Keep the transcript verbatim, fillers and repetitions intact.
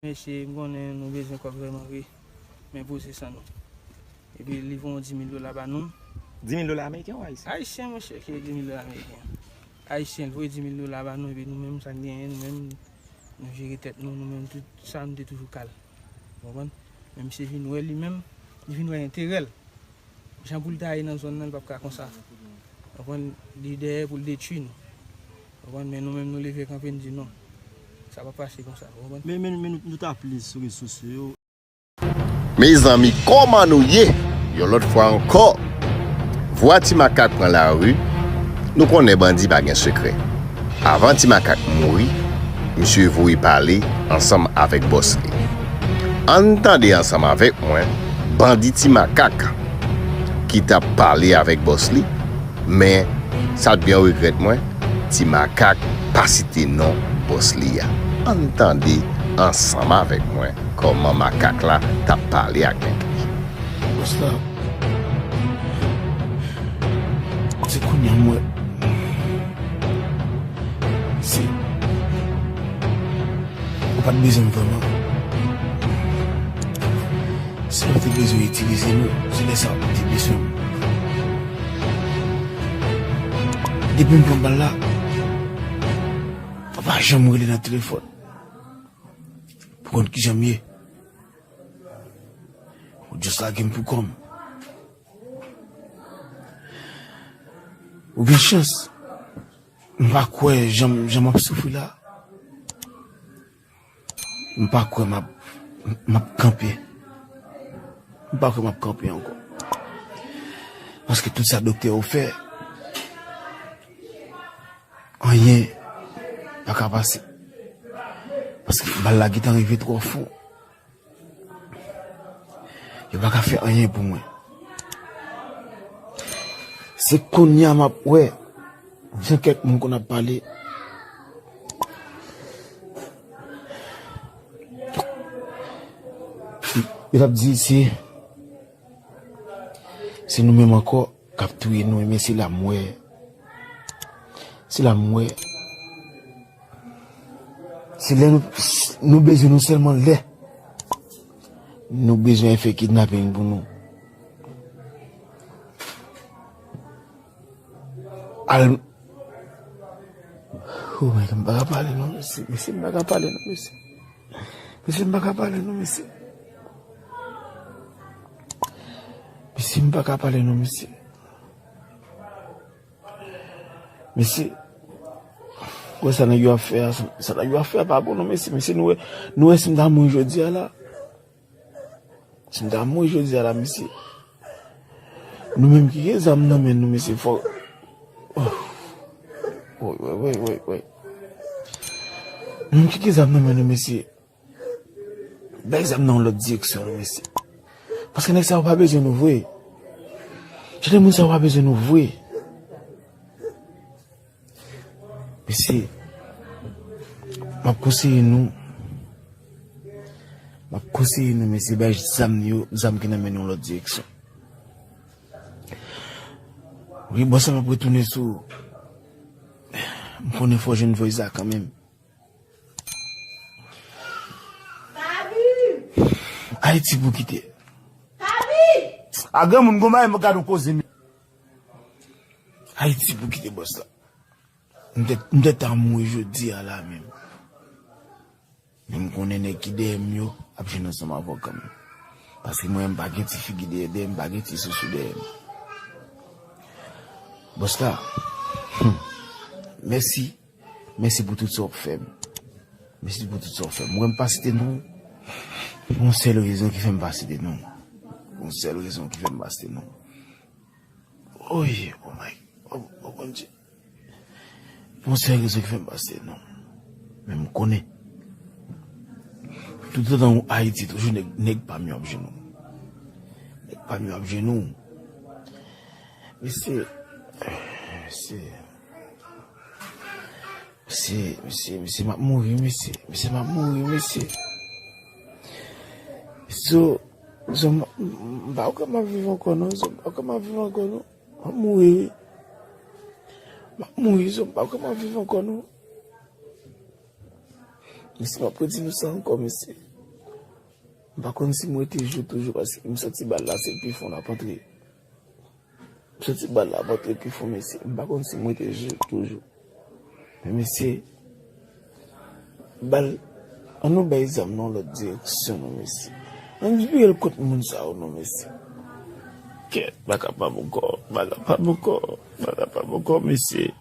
Mesye, m konnen nou bezwen kòb vrèman vre, men poze san nou. Epi li voye yon di mil dola ba nou. Di mil dola ameriken ou ayisyen? Ayisyen, monchè, ki di mil dola ameriken. Ayisyen, l voye di mil dola ba nou, epi nou menm, sa n genyen, nou menm, nou jere tèt nou, nou menm, tout sa, nou te toujou kal. Ou konprann? Men misye vin wè li menm, li vin wè enterè l. Jan pou l ta ye nan zòn nan, li p ap ka konsa. Ou konprann? Li dèyè pou l detwi nou. Ou konprann? Men nou menm, nou leve kanpe, n di non. Sa p ap pase konsa. Ou konprann? Men, men, men nou, nou ta pliz sou rezo sosyo yo. Mezanmi, kòman nou ye? Yon lòt fwa ankò, Vwa Ti Makak pran lari. Nou konnen bandi pa gen sekrè. Avan Ti Makak mouri, misye voye pale ansanm avèk bòs li. Ann tande ansanm avèk mwen bandi Ti Makak ki t ap pale avèk bòs li, men sa t byen regrèt mwen, Ti Makak pa site non bòs li a. Ann tande ansanm avèk mwen kòman makak la t ap pale ak nèg li. Bòs la, se kounye a m wè. Se, ou pa t bezwen m vrèman. Si w te bezwen itilize nou, se lè sa w te bezwen m. Depi m pran bal la, ou pa janm rele nan telefòn pou konn kijan m ye. Ou just lage m pou kò m. Ou gen chans. M pa kwè jan m, jan m ap soufri la. M pa kwè m ap, m ap kanpe. M pa kwè m ap kanpe ankò. Paske tout sa doktè yo fè, anyen pa ka pase. Paske bal la gentan rive twò fon. Yo pa ka fè anyen pou mwen. Se kounye a m ap wè jan kèk moun konn ap pale. Yo t ap di se, se nou menm ankò k ap touye nou, men se la m wè. Se la m wè. Se lè nou, nou bezwen nou sèlman lè nou bezwen fè kidnaping pou nou. Al. Oh my God, m pa ka pale non, mesye. Mesye, m pa ka pale non, mesye. Mesye, m pa ka pale non, mesye. Mesye, m pa ka pale non, mesye. Mesye, wè sa nèg yo ap fè a, sa nèg yo ap fè a pa bon non, mesye. Mesye, nou wè, nou wè si m ta mouri jodi a la. Si m ta mouri jodi a la, mesye. Nou menm ki gen zam nan men nou, mesye, fò. Oh. Woy, woy, woy, woy, woy. Nou menm ki gen zam nan men nou, mesye. Bay zam nan yon lòt direksyon, non, mesye. Paske nèg sa yo pa bezwen nou vre. Jan de moun sa yo pa bezwen nou vre. Mesye, m ap konseye nou. M ap konseye nou, mesye, bay zam yo, zam ki nan men nou yon lòt direksyon. Wi, bòs la, m ap retounen sou. M konnen fò w jwenn voice la kanmenm. Ayiti pou kite. A granmoun, gon bagay, m gad yon koze, men. Ayiti pou kite bòs la. M te, m te ta mouri jodi a la menm. Men m konnen nèg ki dèyè m yo ap jwenn ansanm avè w kanmenm. Paske mwen, m pa gen ti figi dèyè, dèyè m, m pa gen ti sousou dèyè m. Bòs la, hmm, mèsi. Mèsi pou tout sa w ap fè m. Mèsi pou tout sa w ap fè m. Mwen, m pa site non w. Yon sèl rezon ki fè m pa site non w. Yon sèl rezon ki fè m pa site non w. Oy, oh my, oh, oh, Bondye. Yon sèl rezon ki fè m pa site non w. Men m konnen. Toutotan ou Ayiti, toujou nèg, nèg pa m yo ap jwenn ou. Nèg pa m yo ap jwenn ou. Mesye, mesye. Mesye, mesye, mesye, m ap mouri, mesye. Mesye, m ap mouri, mesye. Zo, zo, m, m, m pa kwè m ap viv ankò, non, zo, m pa kwè m ap viv ankò, non. M ap mouri, wi. M ap mouri, zo, m pa kwè m ap viv ankò, non. Mesye, m ap redi nou sa ankò, mesye. M pa konn si m rete jou toujou, paske m santi bal la se pi fon l ap antre. M santi bal la ap antre pi fon, mesye. M pa konn si m rete jou toujou. Men mesye, bal, an nou bay zam nan lòt direksyon, non, mesye. Ann vire l kont moun sa yo, non, mesye. Kèt, m pa kapab ankò, m pa kapab ankò, m pa kapab ankò, mesye.